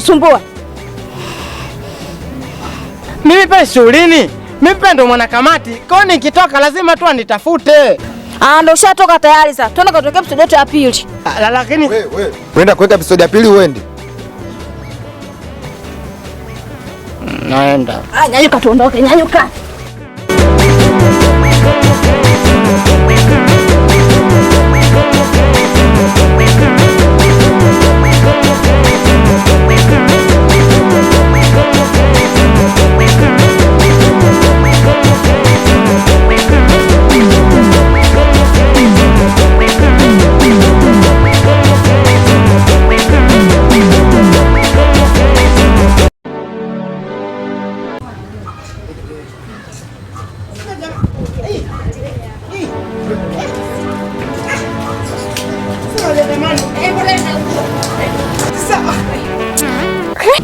kutusumbua. Mimi pale shughulini, mimi pale ndo mwanakamati. Kwa hiyo nikitoka lazima tu anitafute. Ah, ndo ushatoka tayari sasa. Twende katokea episode yetu ya pili. Ah, lakini Wewe unaenda kuweka episode ya pili uende? Naenda. Ah, nyanyuka tuondoke, nyanyuka.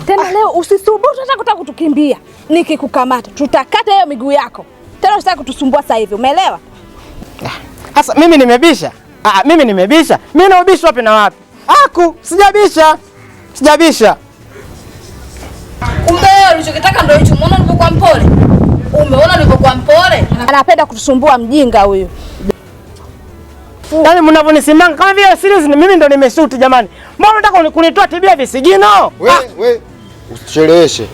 Tena leo usisubutu hata kutaka kutukimbia. Nikikukamata tutakata hiyo miguu yako. Tena usitaki kutusumbua sasa hivi, umeelewa? Sasa mimi nimebisha. Ah, mimi nimebisha. Mimi na ubishi wapi na wapi? Aku, sijabisha. Sijabisha. Kumbe wewe ulichokitaka ndio hicho. Umeona nilipokuwa mpole? Umeona nilipokuwa mpole? Anapenda kutusumbua mjinga huyu. Yaani mnavyonisimanga kama vile series ni mimi ndo nimeshoot jamani. Mbona unataka kunitoa tibia visigino? Wewe usicheleweshe.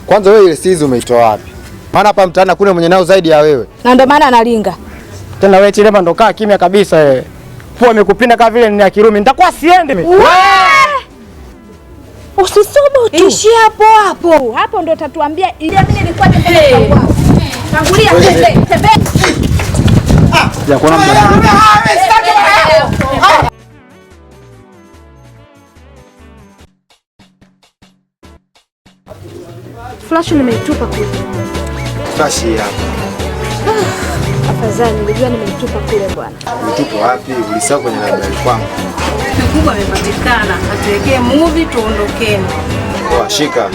Kwanza wewe ile series umeitoa wapi? Maana hapa mtaani hakuna mwenye nao zaidi ya wewe. Na ndio maana analinga. Tena wewe Chilema ndo kaa kimya kabisa wewe. Pua imekupinda kama vile ni ya Kirumi. Nitakuwa siendi mimi. Usisubutu. Ishi hapo hapo. Hapo ndo tatuambia ile mimi nilikuwa tembea kwa. Tangulia tembea, tembea. Ya kuona mtu. Flash nimeitupa kule. Flash hii hapa. Afadhali nilijua nimeitupa kule bwana. Umetupa wapi? Ulisahau kwenye library kwangu. Kikubwa amepatikana. Atuwekee movie tuondokeni. Poa, shika.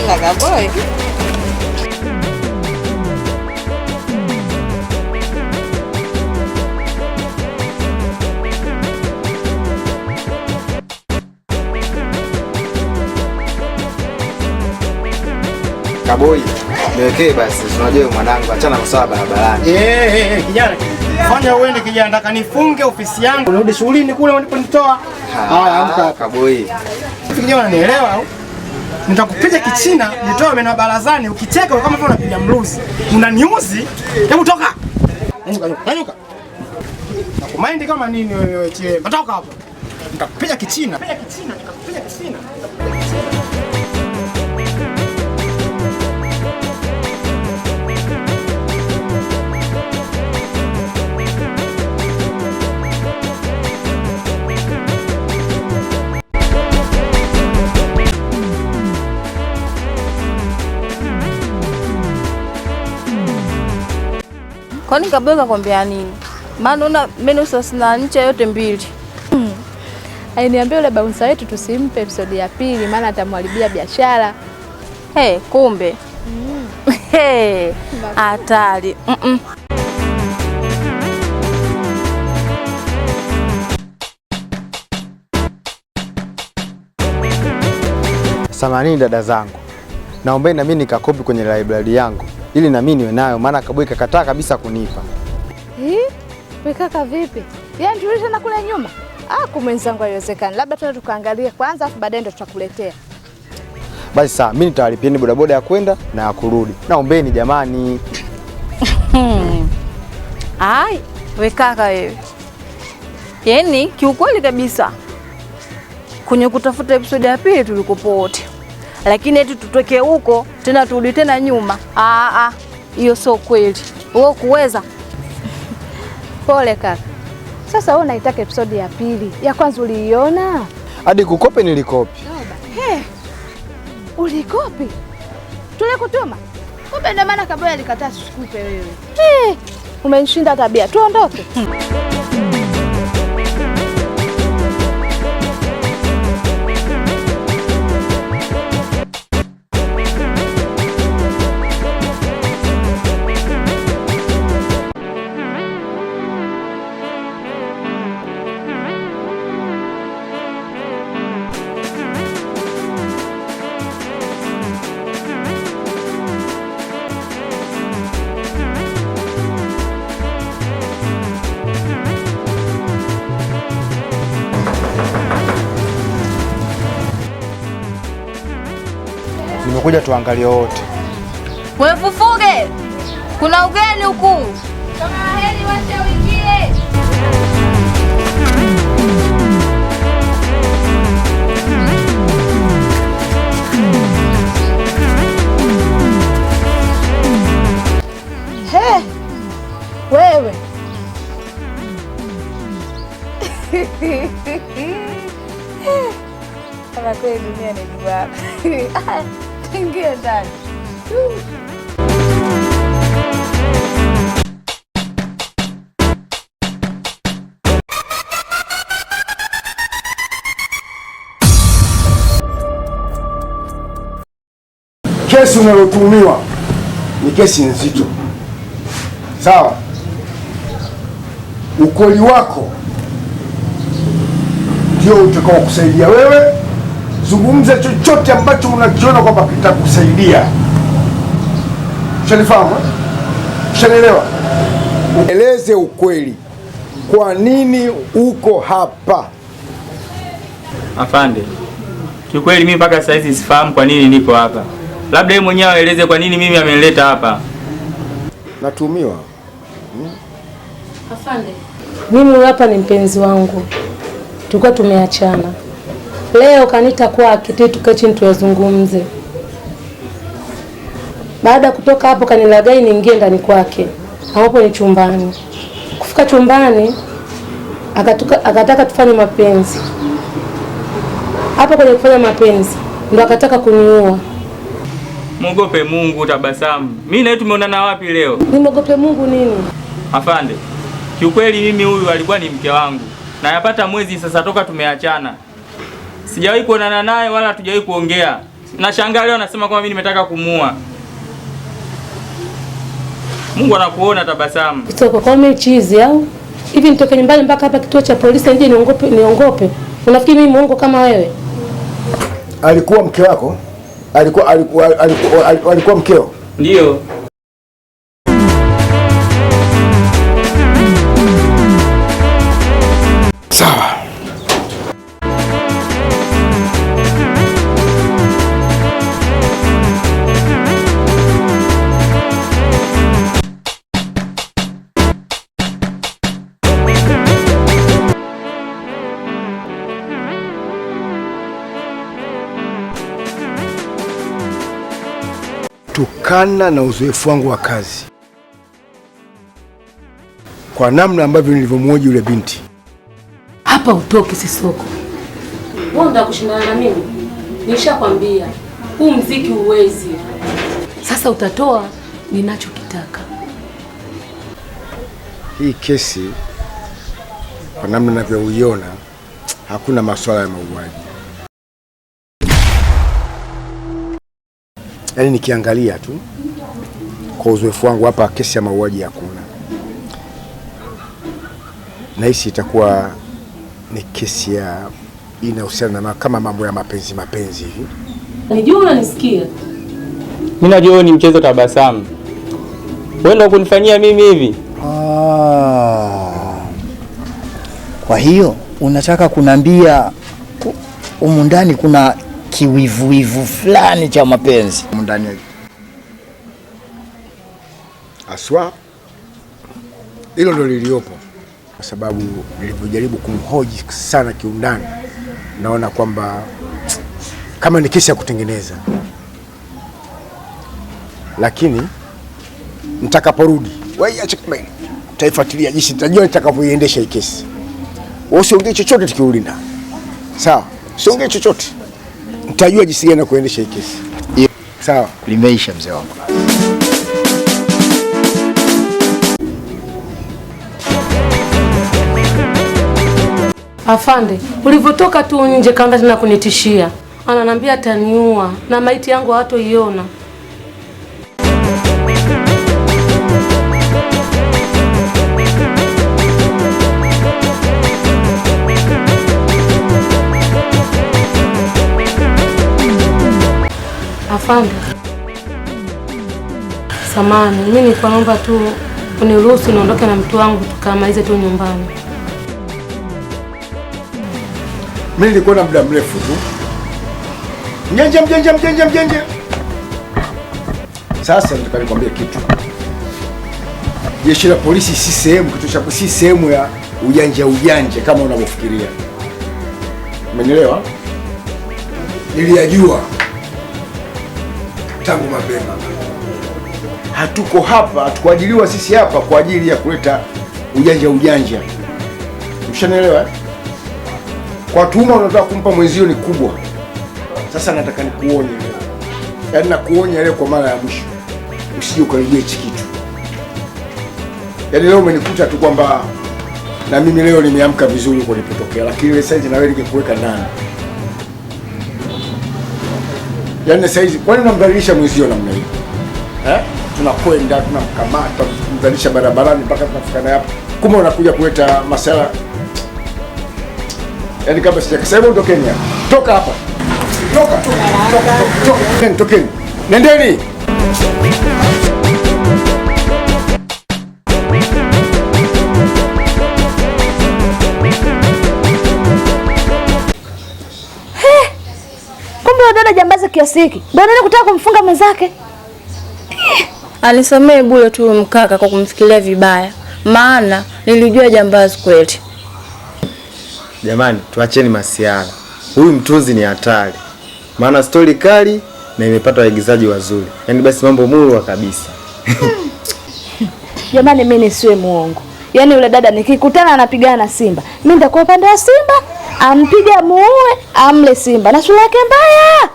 Kakaboy. Kaboi, niwekee basi. Unajua wewe mwanangu, achana na masuala barabarani. Kijana. Fanya uende kijana, nataka nifunge ofisi yangu. Nirudi shughulini kule uliponitoa. Haya, amka. Kaboi. Kijana, unanielewa au? Nitakupiga kichina, nitoe meno barazani, ukicheka kama vile unapiga mluzi. Unaniuzi? Hebu toka. Nyanyuka, nyanyuka. Nakumind kama nini wewe Chilema? Toka hapo. Nitakupiga kichina. Nitakupiga kichina, nitakupiga kichina. Kwani Kaboy kakwambia nini? Maana unaona meno sasa na ncha yote mbili. Aliniambia yule bouncer wetu tusimpe episode ya pili maana atamharibia biashara. Hey, kumbe. Hey, hatari. Samanini dada zangu. Naombeni na mimi nikakopi kwenye library yangu ili na mimi niwe nayo, maana Kaboi kakataa kabisa kunipa. Wewe kaka vipi? Yaani turudi tena kule nyuma? Ah, kwa mwenzangu haiwezekani. Labda tuende tukaangalie kwanza afu baadaye ndo tutakuletea. Basi sawa, mimi nitawalipieni bodaboda ya kwenda na ya kurudi. Naombeni jamani. Ai, we kaka wewe. Yaani kiukweli kabisa kwenye kutafuta episode ya pili tulikopo wote. Lakini eti tutoke huko tena turudi tena nyuma. Ah ah, hiyo sio kweli. Wewe kuweza? Pole kaka. Sasa wewe unaitaka episode ya pili. Ya kwanza uliiona? Hadi kukopi nilikopi. He. Ulikopi? Tulikutuma. Kumbe ndio maana Kaboya alikataa tusikupe wewe. He. Umenishinda tabia. Tuondoke. Nimekuja tuangalie wote. Wewe fufuge. Kuna ugeni huku. Kama heri wacha uingie. He. Wewe. Kama kweli dunia ni duara. Ingia ndani. Kesi unayotuhumiwa ni kesi nzito, sawa? Ukweli wako ndio utakao kusaidia wewe. Zungumza chochote ambacho unakiona kwamba kitakusaidia. Ushanifahamu? Ushanielewa? Eleze ukweli, kwa nini uko hapa? Afande, kiukweli mimi mpaka sasa hivi sifahamu kwa nini niko hapa. Labda yeye mwenyewe aeleze kwa nini mimi amenileta hapa. Natuhumiwa. Afande, mimi hapa ni mpenzi wangu. Tulikuwa tumeachana. Leo kanita kwake tukae chini tuyazungumze. Baada kutoka hapo kanilagai niingie ndani kwake, ambapo ni chumbani. Kufika chumbani akataka tufanye mapenzi. Hapo kwenye kufanya mapenzi ndo akataka kuniua. Muogope Mungu, Tabasamu. Mimi na yeye tumeonana wapi leo? Nimuogope Mungu nini? Afande, kiukweli mimi huyu alikuwa ni mke wangu. Na yapata mwezi sasa toka tumeachana. Sijawahi kuonana naye wala hatujawahi kuongea. Nashangaa leo anasema kwamba mimi nimetaka kumuua. Mungu anakuona, Tabasamu. Kutoka kwa mimi chizi au? Hivi nitoke nyumbani mpaka hapa kituo cha polisi nije niongope? Unafikiri mimi muongo kama wewe? Alikuwa mke wako? Alikuwa mkeo? Ndio. Sawa. Kutokana na uzoefu wangu wa kazi, kwa namna ambavyo nilivyomhoji yule binti, hapa utoke Sisoko. Wewe unataka kushindana na mimi? Nishakwambia huu mziki uwezi. Sasa utatoa ninachokitaka. Hii kesi kwa namna ninavyoiona hakuna masuala ya mauaji. Yaani nikiangalia tu kwa uzoefu wangu hapa kesi ya mauaji hakuna. Nahisi itakuwa ni kesi ya inahusiana na kama mambo ya mapenzi mapenzi hivi. Nijua unanisikia. Mimi najua ni mchezo, Tabasamu. Wewe ndio kunifanyia mimi hivi? Kwa hiyo unataka kunambia humu ndani kuna kiwivuwivu fulani cha mapenzi humu ndani aswa. Hilo ndio liliopo, kwa sababu nilipojaribu kumhoji sana kiundani naona kwamba kama ni kesi ya kutengeneza, lakini nitakaporudi wewe acha kama hili, Taifuatilia jinsi nitajua nitakavyoiendesha hii kesi. Wewe usiongee chochote tukirudi ndani. Sawa? Usiongee chochote. Nitajua jinsi gani ya kuendesha hii kesi. Sawa? Limeisha mzee wangu. Afande, ulivyotoka tu nje kaanza tena kunitishia. Ananiambia ataniua na maiti yangu hawatoiona. Afande, samahani, mimi nilikuwa naomba tu uniruhusu niondoke na mtu wangu tukamalize tu nyumbani. Mimi nilikuwa na muda mrefu tu. Mjenje mjenje mjenje mjenje. Sasa nataka nikwambie kitu. Jeshi la polisi si sehemu kitu cha si sehemu ya ujanja ujanja kama unavyofikiria. Umenielewa? Niliyajua tangu mapema. Hatuko hapa, hatukuajiriwa sisi hapa kwa ajili ya kuleta ujanja ujanja. Umeshanielewa? Kwa tuhuma unataka kumpa mwenzio ni kubwa. Sasa nataka nikuonye leo. Yaani nakuonya leo kwa mara ya mwisho. Usije ukarejea hichi kitu. Yaani leo umenikuta tu kwamba na mimi leo nimeamka vizuri huko nilipotokea, lakini ile saizi na wewe ningekuweka ndani. Yaani saizi kwani unamdhalilisha mwenzio namna hiyo? Eh? Tunakwenda tunamkamata, tunamdhalilisha barabarani mpaka tunafika naye hapa. Kumbe unakuja kuleta masala. Yaani kama sijakasema utokeni hapa. Toka hapa. Toka, toka, toka, toka. Tokeni. Nendeni. Kumbe dada jambazi kiasi hiki. Ndio nani kutaka kumfunga mwenzake? Anisamee bure tu mkaka kwa kumfikiria vibaya. Maana nilijua jambazi kweli. Jamani, tuacheni masiara. Huyu mtunzi ni hatari. Maana story kali na imepata waigizaji wazuri. Yaani basi mambo murwa kabisa. Jamani, mimi nisiwe muongo. Yaani yule dada nikikutana anapigana na simba, mimi nitakuwa upande wa simba, ampige muue, amle simba. Na sura yake mbaya.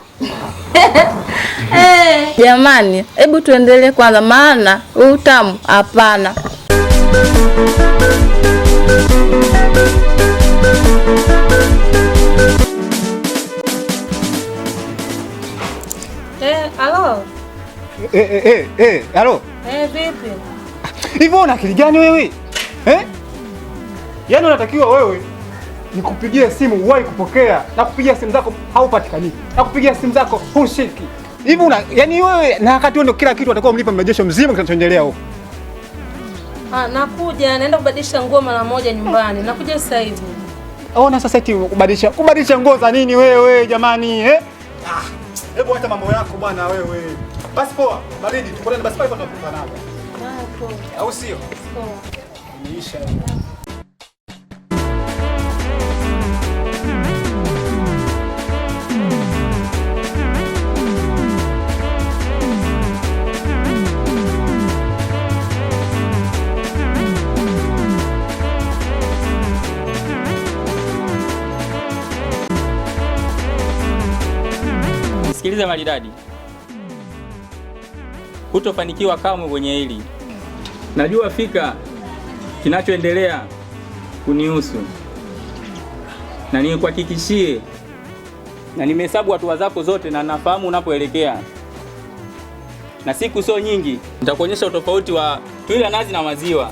Jamani, hebu tuendelee kwanza maana utamu hapana. Alo. Alo. Vipi? Hivyo una akili gani wewe? Eh? Yaani unatakiwa wewe nikupigie simu uwahi kupokea, na kupigia simu zako haupatikani. Na kupigia simu zako hushiki. Hivi una yaani wewe na wakati ndio kila kitu atakuwa mlipa mrejesho mzima kinachoendelea huko. Nakuja, naenda kubadilisha nguo mara moja nyumbani. Nakuja sasa hivi. Ona sasa eti kubadilisha nguo za nini wewe jamani, eh? Hebu acha mambo yako bwana wewe. Basi poa, baridi tukutane basi pale tunakutana napo. Au sio? Poa. Niisha. Nisikilize Maridadi. Hutofanikiwa kamwe kwenye hili. Najua fika kinachoendelea kunihusu. Na nikuhakikishie, na nimehesabu hatua zako zote na nafahamu unapoelekea. Na siku sio nyingi nitakuonyesha utofauti wa tui la nazi na maziwa.